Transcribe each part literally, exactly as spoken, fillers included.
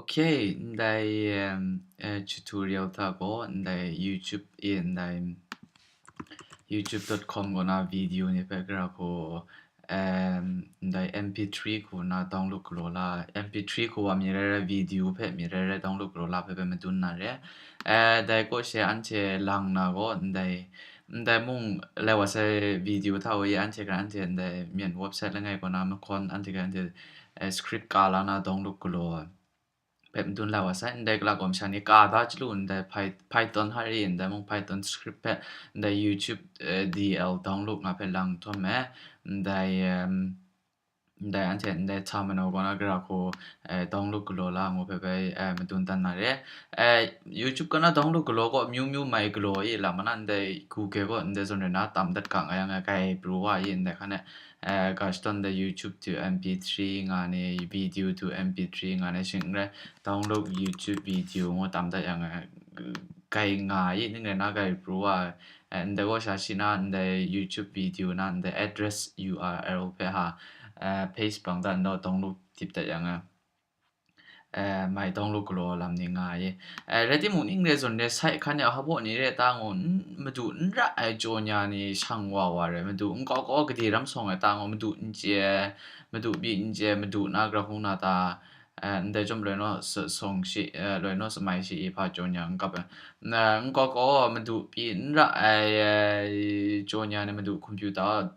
Okay, ndai, um, eh, tutorial hta gaw ndai YouTube e ndai youtube dot com kaw na video ni hpe gara hku, um, ndai M P three hku na download galaw la, M P three hku wa mi rai rai, video hpe mi rai rai download galaw la hpe hpe madun na re. Eh, dai kaw she anhte lang na gaw ndai, ndai mung lai wa sai video hta wa i anhte hkra anhte ndai myen website langai kaw na mahkawn anhte hkra anhte, eh, script ka la na download galaw hpe madun la wa sai. Ndai gala gaw masha ni ka da chyalu ndai Py-, Python hari ndai mung Python script hpe ndai YouTube, eh, D L download nga hpe lang htawn me, ndai, em, ndai anhte ndai terminal kaw na gara hku, eh, download galaw la ngu hpe bai, eh, madun dan na re. Eh, YouTube kaw na download galaw gaw amyu myu mai galaw i lam na ndai Google kaw ndai zawn rai na tam dat ga nga yang, eh, kai pru wa i ndai hkan e, eh, ga shadawn ndai YouTube to M P three nga ni, video to M P three nga ni, shing n rai download YouTube video ngu tam dat yang, eh, kai nga i, ning rai na kai pru wa, eh, ndai gaw sha shi na ndai YouTube video na ndai address U R L hpe ha, eh, paste bang dat ndaw download tip dat yang, eh, eh, mai download galaw lam ni nga i. Eh, rai timung, ning re zawn re site hkan e hpa baw ni re ta ngu, n-, madu n ra ai jaw nya ni shang wa wa re, madu n kau kau gade ram sawng ai ta ngu, madu n chye, madu pyi n chye, madu na gra hkung na ta, eh, ndai chyawm loi naw sa-, sawng shi, eh, loi naw sa mai shi i hpa jaw nya n kap ai. Na, n kau kau madu pyi n ra ai, eh, jaw nya ni madu computer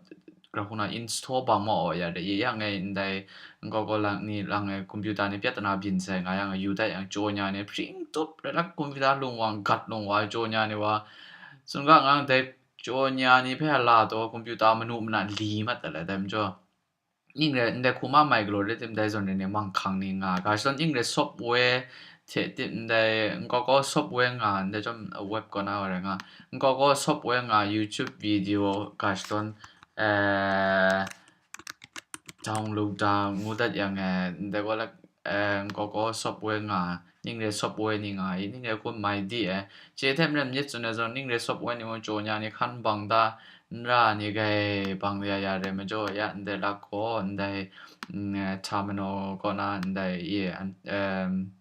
gra hkung na install bang ma aw ya re i, yang e ndai n kau kau lang ni lang e computer ni pyat na byin sai nga yang, yu dat yang jaw nya ni hpring tup rai lak computer lung wa, gat lung wa, jaw nya ni wa, tsun ga ngang dai jaw nya ni hpe la taw computer manu mana li mat dat lai dai majaw. Ning re, ndai hku ma mai galaw re tim dai zawn re ni manghkang ni nga, ga shadawn ning re software hte tim ndai n kau kau software nga, ndai chyawm web kaw na wa rai nga, n kau kau software nga, YouTube video ga shadawn, eh, download da ngu dat yang, eh, ndai gaw lak, eh, n kau kau software nga, ning re software ni nga i, ning re hkum mai di e. Chye hte maren myit tsun ai zawn, ning re software ni mung jaw nya ni hkan bang da, n ra ni gai bang ya ya re majaw, ya ndai lak gaw, ndai, mm, eh, terminal kaw na ndai i, an-, em,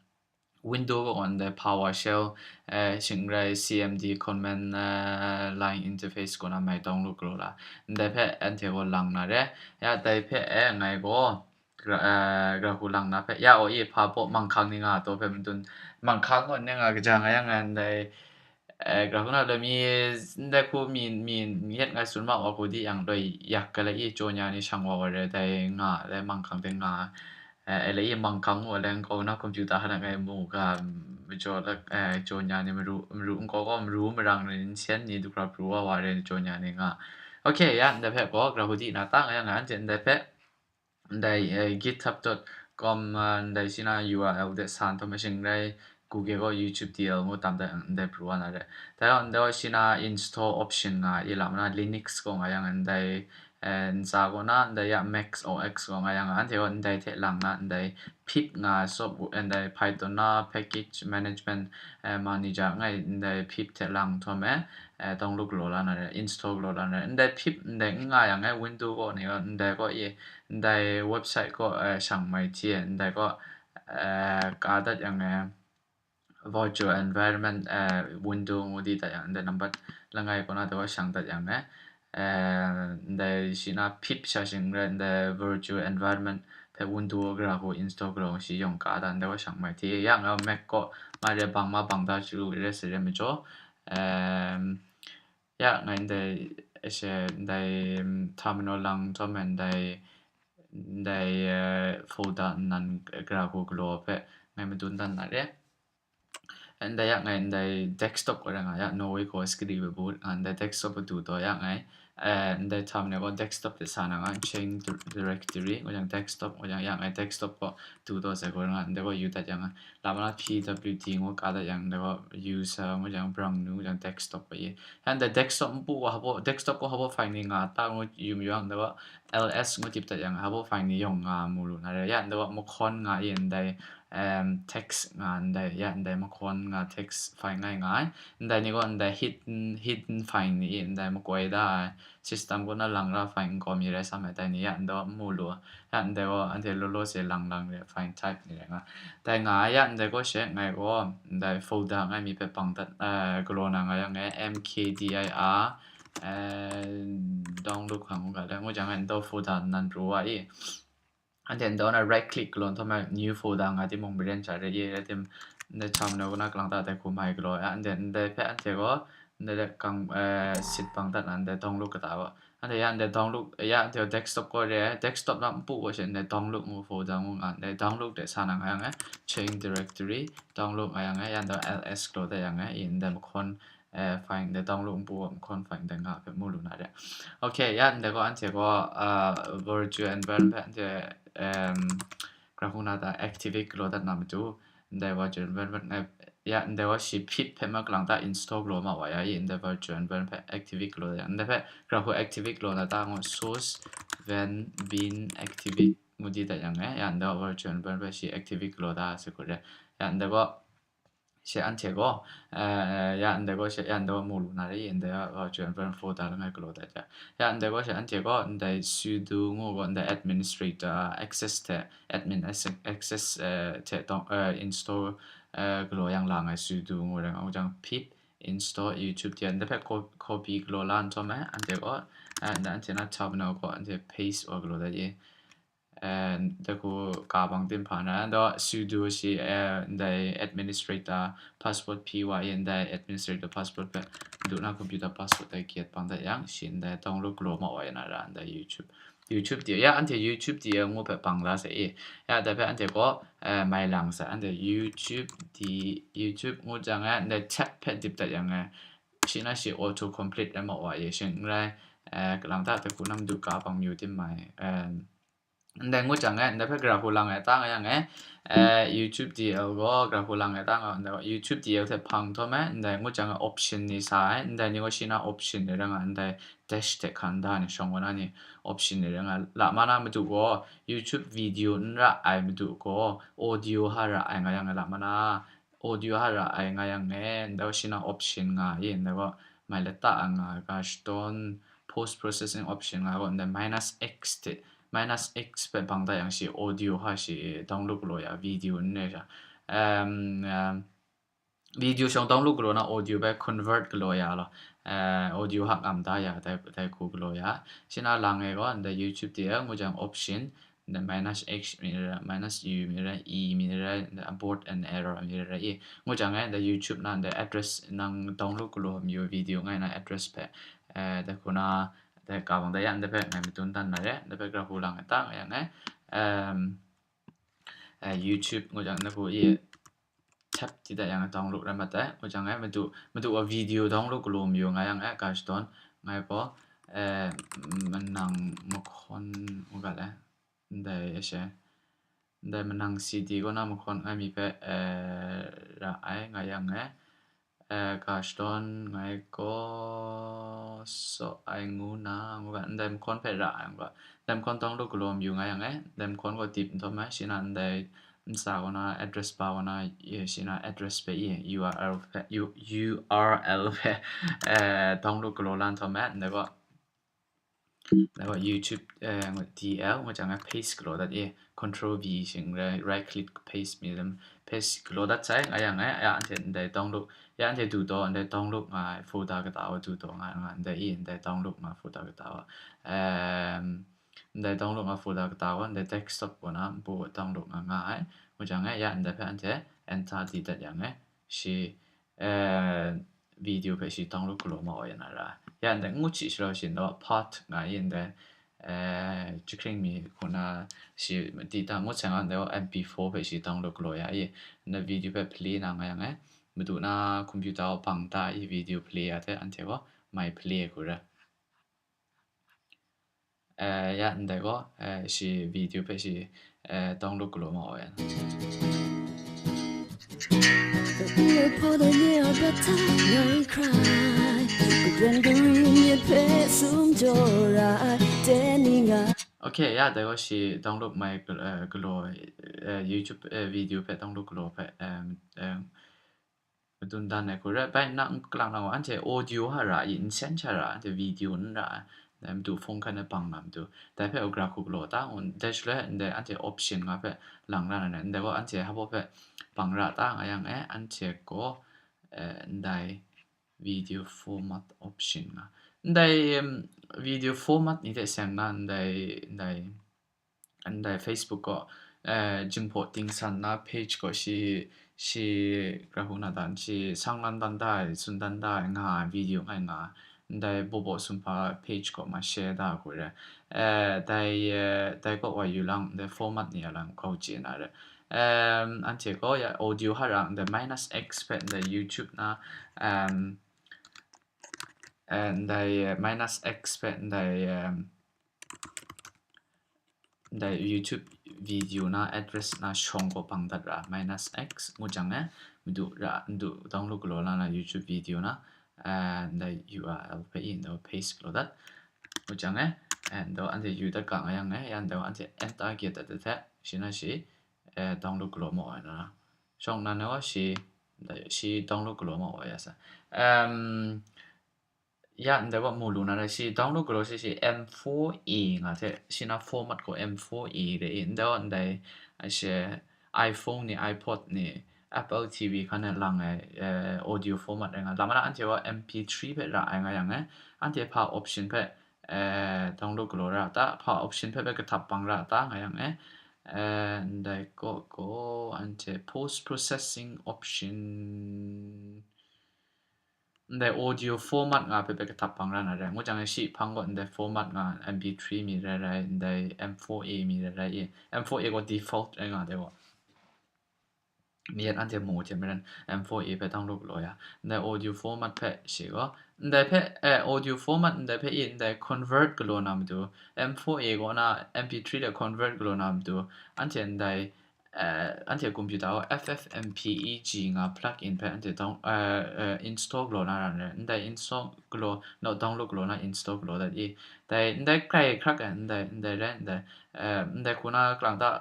window kaw ndai PowerShell, eh, shing rai C M D command, eh, line interface kaw na mai download galaw la, ndai hpe anhte gaw lang na re. Ya, dai hpe e ngai gaw, gra-, eh, gra hku lang na hpe, ya, o, i hpa baw manghkang ni nga taw hpe madun, manghkang gaw ni nga kaja nga yang, ndai, eh, gra hku na loi mi, ndai hku mi, mi, mi yet ngai tsun ma wa hku di yang loi yak ga lai i, jaw nya ni shang wa wa re, dai nga, dai manghkang dai nga, eh, e lai i manghkang ngu ai lai, n kau na computer hana ngai mu ga, majaw la, eh, jaw nya ni maru, maru n kau kau, maru marang ni, nsen ni du hkra pru wa wa re, jaw nya ni nga. Okay, ya, ndai hpe gaw gra hku di na ta nga yang, anhte ndai hpe, ndai, eh, github dot com, ah, ndai shi na U R L de san htaw ma shing rai, Google gaw YouTube D L ngu tam dat yang ndai pru wa na re. Dai gaw ndai gaw shi na install option nga i lam na, Linux gaw nga yang ndai, eh, ntsa gaw na, ndai ya Mac O S gaw nga yang, anhte gaw ndai hte lang na, ndai pip nga soft-, ndai Python na package management, eh, manager ngai ndai pip hte lang htaw me, eh, download galaw la na re, install galaw la na re. Ndai pip ndai n nga yang e, window gaw ni gaw, ndai gaw i, ndai website gaw, eh, shang mai hti e, ndai gaw, eh, ka dat yang e, virtual environment, eh, window ngu di dat yang, ndai nambat langai kaw na dai gaw shang dat yang e, eh, ndai shi na pip sha shing rai, ndai virtual environment hpe window gara hku install galaw shi yawng ka dat, ndai gaw shang mai hti e. Ya nga Mac kaw ma re bang ma bang da chyalu re sai re majaw, em, ya, ngai ndai, e she, ndai, mm, terminal lang htaw me ndai, ndai, eh, folder nnan gara hku galaw hpe ngai madun dan na re. Ndai ya ngai ndai desktop kaw rai nga, ya Norway kaw screen boot nga, ndai desktop kaw du taw ya ngai, eh, ndai terminal kaw desktop de sa na nga, change dir-, directory, ngu jang desktop, ngu jang ya ngai desktop kaw du taw sai kaw rai nga, ndai kaw yu dat yang nga, lam na P W D ngu ka dat yang, ndai kaw user, ngu jang brang nu, ngu jang desktop kaw ye. Ya ndai desktop npu kaw hpa, desktop kaw hpa file ni nga ta ngu yu mayu yang, ndai kaw L S ngu tip dat yang, habo file ni yawng nga mu lu na re. Ya, ndai wa makhawn nga i ndai, em, text nga ndai, ya, ndai makhawn nga text file ngai nga ai. Ndai ni gaw ndai hidden, hidden file ni i ndai makoi da ai. System kaw na lang ra file nkau mi rai sa mai dai ni, ya, ndai wa mu lu. Ya, ndai wa anhte law law se lang lang re file type ni rai nga. Dai nga ai, ya, ndai gaw she ngai gaw ndai folder ngai mi hpe bang dat, eh, galaw na nga yang e, M K D I R, eh, download hkang u ga le, ngu jang e, ndau folder nan pru wa i. Anhte ndau na right click galaw nhtawm e, new folder nga timung maren sha re i, rai tim, ndai terminal kaw na kalang ta dai hku mai galaw, ya, anhte ndai hpe anhte gaw, ndai de kang, eh, sit bang dat na, ndai download kata gaw. Anhte ya, ndai download, ya, anhte desktop kaw re, desktop na npu kaw she, ndai download ngu folder ngu nga, ndai download de sa na nga yang e, change directory, download nga yang e, ya, ndai L S galaw dat yang e, i ndai mahkawn, eh, file, ndai download npu gaw mahkawn file ndai nga hpe mu lu na re. Okay, ya, ndai gaw anhte gaw, ah, virtual environment hpe anhte, em, grahuna ta activate galaw dat na matu, ndai virtual environment ngai, ya, ndai gaw shi pip hpe ma kalang ta install galaw ma wa ya i, ndai virtual environment hpe activate galaw dat yang, ndai hpe grahu activate galaw na ta ngu source van bin activate ngu di dat yang e, ya, ndai virtual environment hpe shi activate galaw da se hku re. Ya, ndai gaw, she anhte gaw, eh, ya, ndai gaw she, ya, ndai gaw mu lu na re, ndai gaw virtual environment folder langai galaw dat ya. Ya, ndai gaw she anhte gaw, ndai sudo ngu gaw, ndai administrator access hte, admin access, eh, hte tawng, eh, install, eh, galaw yang la ngai sudo ngu rai nga, ngu jang pip install YouTube hte, ndai hpe co-, copy galaw la nhtawm e, anhte gaw, eh, ndai anhte na terminal gaw, anhte paste wa galaw dat ye. Eh, dai hku ka bang tim hpa na, daw sudo shi, eh, ndai administrator password pyi wa i, ndai administrator password hpe, du na computer password dai gyet bang dat yang, shi ndai download galaw ma wa ya na ra, ndai YouTube. YouTube di, ya, anhte YouTube di ngu hpe bang la sa i. Ya, dai hpe anhte gaw, eh, mai lang sa, anhte YouTube di, YouTube ngu jang e, ndai tab hpe dip dat yang e, shi na shi auto complete rai ma wa i, shi n rai, eh, kalang ta dai hku na madu ka bang mayu tim mai, eh, ndai ngu jang e, ndai hpe grahu lang e ta nga yang e, eh, YouTube D L gaw grahu lang e ta nga, ndai YouTube D L hte hpang nhtawm e, ndai ngu jang e option ni sa ai, ndai ni gaw shi na option ni rai nga, ndai dash hte hkan da ni shawng wa na ni option ni rai nga, la ma na madu gaw YouTube video n ra ai madu gaw audio ha ra ai nga yang e, la ma na audio ha ra ai nga yang e, ndai gaw shi na option nga i, ndai gaw mai lata a nga, gosh darn, post processing option nga gaw, ndai minus X hte, minus X hpe bang da yang shi audio ha shi download galaw ya, video n re sha. Um, um, video shawng download galaw na audio hpe convert galaw ya law, eh, audio ha ngam da ya, dai, dai hku galaw ya. Shi na lang e gaw, ndai YouTube de ngu jang option, ndai minus X mi rai, minus U mi rai, E mi rai, ndai abort an error mi rai i. Ngu jang e, ndai YouTube na ndai address nang download galaw mayu video ngai na address hpe, eh, dai hku na, dai ka bang dai ya, ndai hpe ngai madun dan na re, ndai hpe grahu lang e ta nga yang e, em, eh, YouTube ngu jang dai hku i, tab di dat yang download rai mat ai. Ngu jang e, madu, madu wa video download galaw mayu nga yang e, gosh darn, ngai gaw, eh, manang mahkawn ngu ga le, ndai e she, ndai manang C D kaw na mahkawn ngai mi hpe, eh, ra ai nga yang e, eh, gosh darn, ngai gaw saw ai ngu na, ngu ga, ndai mahkawn hpe ra ai ngu ga, ndai mahkawn download galaw mayu nga yang e, ndai mahkawn gaw dip nhtawm e, shi na ndai ntsa kaw na address bar kaw na, ye shi na address hpe i, U R L hpe, U-, U R L hpe, eh, download galaw la nhtawm e, ndai gaw, ndai gaw YouTube, eh, D L ngu jang e paste galaw dat i, control V shing rai, right click paste mi lam, paste galaw dat sai nga yang e, ya anhte ndai download, ya anhte du taw, ndai download nga ai folder kata wa du taw nga, nga ndai i, ndai download nga folder kata wa, em, ndai download nga folder kata wa, ndai desktop kaw na npu download nga nga ai. Ngu jang e, ya ndai hpe anhte enter di dat yang e, shi, eh, video hpe shi download galaw ma wa ya na ra. Ya ndai ngu hti sharau shi ndaw part nga i ndai, eh, jahkring mi hku na shi di ta ngut sai nga ndai wa M P four hpe shi download galaw ya i, ndai video hpe play na nga yang e, madu na computer wa bang ta i video play ya hte anhte gaw mai play ai hku rai. Eh, ya ndai gaw, eh, shi video hpe shi, eh, download galaw ma wa ya na. ကိုယ်ပိုတဲ့ညော်ဘက်ထား no cry ကိုယ်ပြန်ကရူးမြစ်ဖဲဆုံးကြော်ရ I တဲနေငါ Okay, ya, dai gaw shi download mai gal-, eh, galaw, eh, YouTube, eh, video hpe download galaw hpe, em, em, madun dan ai hku rai, bai nna n kalang na gaw, anhte audio ha ra i, n seng sha ra, anhte video n ra ai, dai matu phone hkan e bang na matu, dai hpe u gra hku galaw ta, ngun, dai shaloi ndai anhte option nga hpe lang ra na rai, ndai gaw anhte hpa hpe bang ra ta nga yang e, anhte gaw, eh, ndai video format option nga. Ndai, em, video format ni hte seng na, ndai, ndai, ndai Facebook gaw, eh, Jinghpaw Tingsan na page gaw shi, shi, gra hku na dan, shi sang lan dan da ai, tsun dan da ai, nga ai video ngai nga, ndai Bawbaw Sumhpa page gaw ma share da hku rai. Eh, dai, eh, dai kaw wa yu lang, ndai format ni a lang grau chye na rai. Em, anhte gaw ya audio ha ra, ndai minus X hpe, ndai YouTube na, em, eh, ndai, eh, minus X hpe, ndai, em, ndai YouTube video na address na shawng gaw bang dat ra, minus X ngu jang e, madu ra, madu download galaw la na YouTube video na, eh, ndai U R L hpe i, ndai paste galaw dat. Ngu jang e, eh, ndai anhte yu dat ga nga yang e, ya ndai anhte enter get dat hte, shi na shi, eh, download galaw maw ai na. Shawng nan e gaw shi, ndai shi download galaw maw ai ya sa. Em, ya, ndai gaw mu lu na rai, shi download galaw shi, shi M four A nga hte, shi na format gaw M four A re i, ndai gaw ndai, a she, iPhone ni, iPod ni, Apple T V hkan e lang ai, eh, audio format rai nga. Lam na anhte gaw M P three hpe ra ai nga yang e, anhte hpa option hpe, eh, download galaw ra ta, hpa option hpe hpe kahtap bang ra ta nga yang e, eh, ndai gaw gaw anhte post processing option, ndai audio format nga hpe hpe kahtap bang ra na rai. Ngu jang e shi hpang gaw ndai format nga M P three mi rai rai, ndai M four A mi rai rai i. M four A gaw default rai nga dai gaw. Mi yan anhte mu hte maren M four A hpe download galaw ya. Ndai audio format hpe shi gaw, ndai hpe, eh, audio format ndai hpe i ndai convert galaw na matu, M four A kaw na M P three de convert galaw na matu, anhte ndai, eh, anhte computer gaw F F M P E G nga plug-in hpe anhte down-, eh, eh, install galaw na ra nre, ndai install galaw, no, download galaw na install galaw dat i, dai, ndai hkrai hkrak ai, ndai, ndai rai, ndai, eh, ndai hku na kalang ta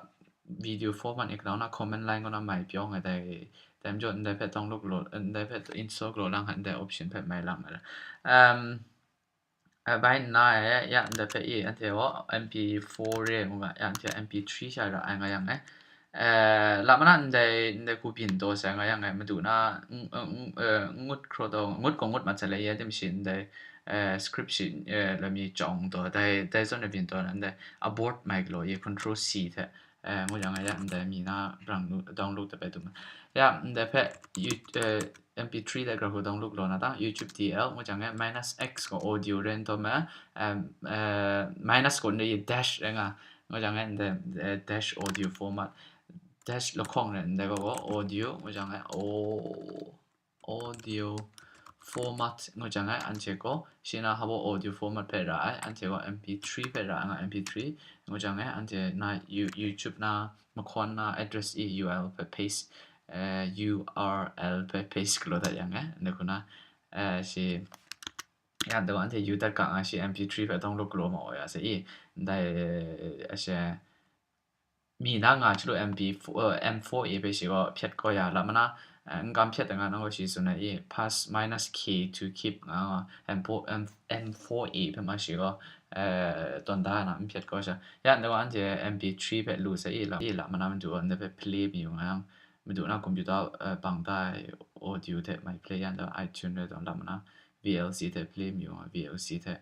video format ni kanau na command line kaw na mai pyaw nga dai, dai majaw ndai hpe download galaw, ndai hpe install galaw lang hkan, ndai option hpe mai lang na ra. Um, Eh, bai nna e, ya, ndai hpe i, anhte gaw M P four re ngu ga, ya, anhte M P three sha ra ai nga yang e. Eh, lam na ndai, ndai hku byin taw sai nga yang e, madu na, n-, n-, eh, ngut hkraw taw, ngut gaw ngut mat sai le, ya, tim shi ndai, eh, script shi, eh, lami chyawng taw, dai, dai zawn e byin taw na, ndai abort mai galaw i, control C hte, eh, ngu yang e, ya, ndai mi na brang lu, download de bai dum. Ya, ndai hpe, you, eh, M P three de gra hku download galaw na ta, YouTube D L, ngu jang e, minus X gaw audio rai nhtawm e, em, eh, minus gaw ndai dash rai nga, ngu jang e, ndai, eh, dash audio format, dash lahkawng rai ndai gaw, gaw audio, ngu jang e, o-, audio format, ngu jang e, anhte gaw, shi na hpa gaw audio format hpe ra ai, anhte gaw M P three hpe ra ai nga, M P three, ngu jang e, anhte na You-, YouTube na, mahkawn na address i U R L hpe paste, eh, U R L hpe paste galaw dat yang e, ndai hku na, eh, shi, ya, ndai gaw anhte yu dat ga nga shi M P three hpe download galaw ma wa ya sa i, ndai, eh, a she, mi na nga chyalu M P four, eh, M four A hpe shi gaw hpyat kau ya lam na, eh, n kam hpyat ai nga nang gaw shi tsun ai i, pass minus K to keep nga, M four, M, M four A hpe ma shi gaw, eh, tawn da na n hpyat kau sha. Ya, ndai gaw anhte M P three hpe lu sai i, lam, i lam na madu gaw ndai hpe play mi yu nga yang, madu na computer, eh, bang da ai audio hte mai play ya, ndai iTunes rai tawn lam na, V L C hte play mi yu nga, V L C hte,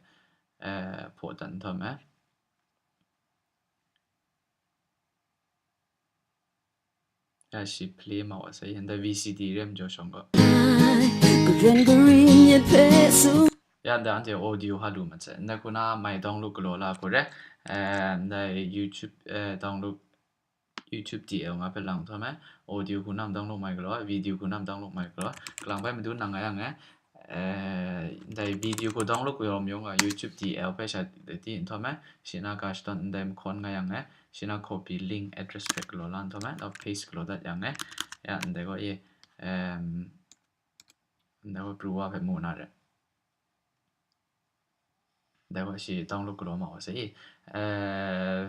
eh, hpaw dat nhtawm e. Ya, shi play ma wa sai, ndai V C D re majaw shawng gaw. Ai, Karen Karin yet hpe su. Ya, ndai anhte audio ha lu mat sai. Ndai hku na mai download galaw la hku re. Eh, ndai YouTube, eh, download, YouTube D L nga hpe lang nhtawm e. Audio hku nam download mai galaw, video hku nam download mai galaw. Kalang bai madu nang nga yang e. Eh, ndai video hku download kau yawm yung, eh, YouTube D L hpe sha di nhtawm e, shi na ga shadawn ndai mahkawn nga yang e, shi na copy link address hpe galaw la nhtawm e, nau paste galaw dat yang e, ya, ndai gaw e, em, ndai gaw pru wa hpe mu na re. Dai wa shi download galaw ma wa sai. Eh,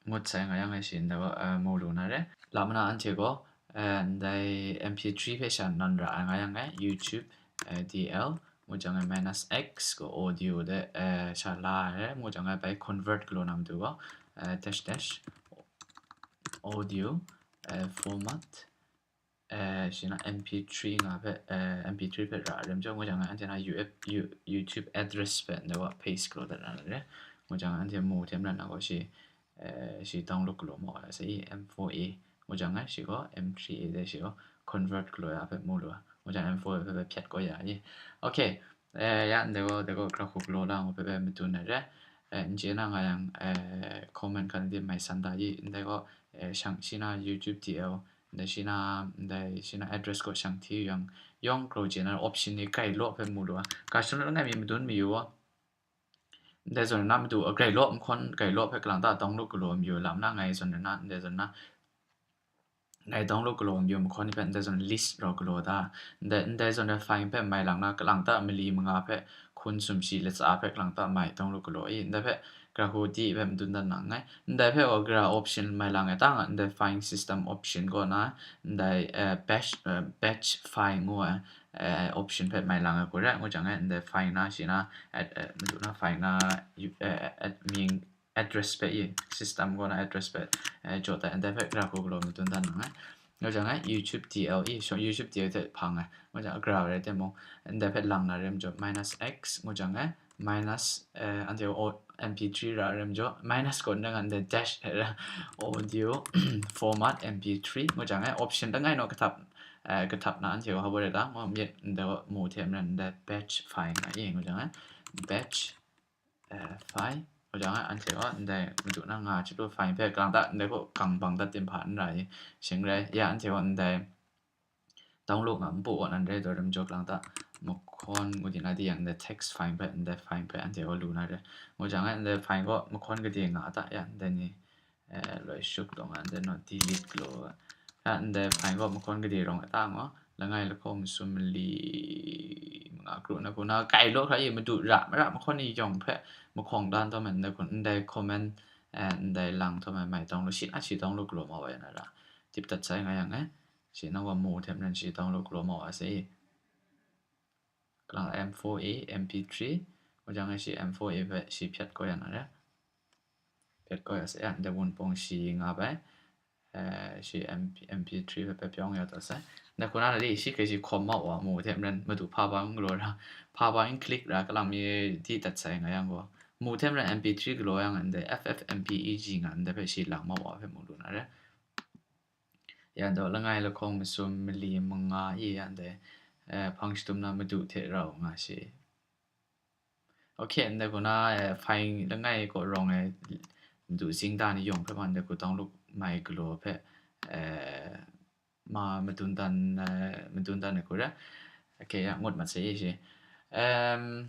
ngut sai nga yang ai shi ndai wa, eh, mu lu na re. La mana anhte gaw, eh, ndai M P three hpe sha nan ra ai nga yang ai, YouTube, eh, D L, mu jang ai minus X gaw audio de, eh, sha la ai re, mu jang ai bai convert galaw na matu gaw, eh, dash dash audio, eh, format, eh, shi na M P three nga hpe, eh, M P three hpe ra rem jaw, mu jang ai anhte na U F, U-, YouTube address hpe ndai wa paste galaw dat na re, mu jang ai anhte mu hte maren na gaw shi, eh, shi download galaw ma wa sai, M four A, mu jang ai shi gaw M three A de shi gaw convert galaw ya hpe mu lu ai, mu jang M four A hpe hpe hpyat kau ya i. Okay, eh, ya ndai gaw, dai gaw gra hku galaw la ngu hpe hpe madun ai re, eh, n chye na nga yang, eh, comment hkan di mai san da i, ndai gaw, eh, shang shi na YouTube D L, ndai shi na, ndai shi na address gaw shang hti yang, yawng grow chye na option ni grai law hpe mu lu ai. Customer langai mi madun mayu wa. Ndai zawn na madu a grai law mahkawn, grai law hpe kalang ta download galaw mayu lam na ngai zawn na, ndai zawn na, ngai download galaw mayu mahkawn ni hpe ndai zawn list rau galaw da. Ndai, ndai zawn na file hpe mai lang na kalang ta mali manga hpe hkun sumshi latsa hpe kalang ta mai download galaw i. Ndai hpe gra hku di hpe madun dan na nngai. Ndai hpe wa gra option mai lang ai ta nga, ndai file system option gaw na, ndai, eh, batch, eh, batch file ngu ai, eh, option hpe mai lang ai hku re, ngu jang ai, ndai file na shi na, ad-, eh, madu na file na, yu-, eh, ad-, mying address hpe i, system gaw na address hpe, eh, jaw tai, ndai hpe gra hku galaw madun dan na nngai. Ngu jang ai, YouTube D L i, so YouTube D L hte hpang ai, ngu jang gra rai timung, ndai hpe lang na rem jaw, minus X, ngu jang ai, minus, eh, anhte o-, M P three ra rem jaw, minus gaw ndai nga ndai dash hte ra, audio format M P three, ngu jang ai, option langai naw kahtap, eh, kahtap na anhte wa habo re da, ngu myit ndai gaw mu hte maren ndai batch file nga i, ngu jang ai, batch, eh, file, ngu jang ai, anhte gaw ndai madu na nga chyalu file hpe kalang ta, ndai gaw gang bang dat tim hpa n ra i, shing rai, ya anhte gaw ndai download nga npu gaw nan re, daw rem jaw kalang ta, mahkawn ngu di na di yang, ndai text file hpe, ndai file hpe anhte gaw lu na re. Ngu jang ai, ndai file gaw mahkawn gade nga ta, ya, ndai ni, eh, loi shuk taw nga, ndai naw delete galaw. Ya, ndai file gaw mahkawn gade rawng ai ta ngaw, langai lahkawng masum mali manga kru na hku na, grai law hkra i, madu ra mara mahkawn ni yawng hpe mahkawng dan taw man, ndai hku, ndai comment, eh, ndai lang taw man, mai download shi na shi download galaw ma wa ya na ra, tip dat sai nga yang, eh. Shi na wa mu hte maren shi download galaw ma wa sai. Kalang M four A, M P three, ngu jang ai shi M four A hpe shi hpyat kau ya na re. Hpyat kau ya sai, ya, ndai wunpawng shi nga bai, eh, shi M P, M P three hpe, hpe pyawng ya taw sai. Ndai hku na na di, shi hkrai shi hkawm ma wa mu hte maren, madu hpa ba n galaw ra, hpa ba n click ra, kalang mi di dat sai nga yang gaw, mu hte maren M P three galaw yang ndai F F M P E G nga ndai hpe shi lang ma wa hpe mu lu na re. Ya, ndaw langai lahkawng masum mali manga i ya ndai, eh, hpang shadum na madu hte rau nga shi. Okay, ndai hku na, eh, file langai kaw rawng ai madu zing da ni yawng hpe man ndai hku download mai galaw hpe, eh, ma madun dan, eh, madun dan ai hku re. Okay, ya, ngut mat sai i shi. Em,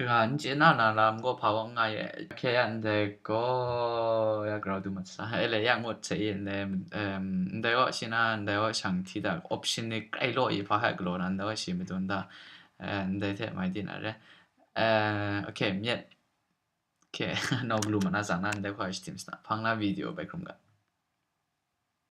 kaga n chye na na lam gaw hpa wa n nga ye. Hkye ya ndai gaw, ya grau du mat sa. E le, ya ngut hte i ndai, em, ndai gaw shi na, ndai gaw shang hti da, option ni grai law i hpa hkai galaw na, ndai gaw shi madun da, eh, ndai hte mai di na re. Eh, okay, myit. Okay, nau galu ma na tsang na, ndai hkwa shi tim sna. Hpang na video bai hkrum ga.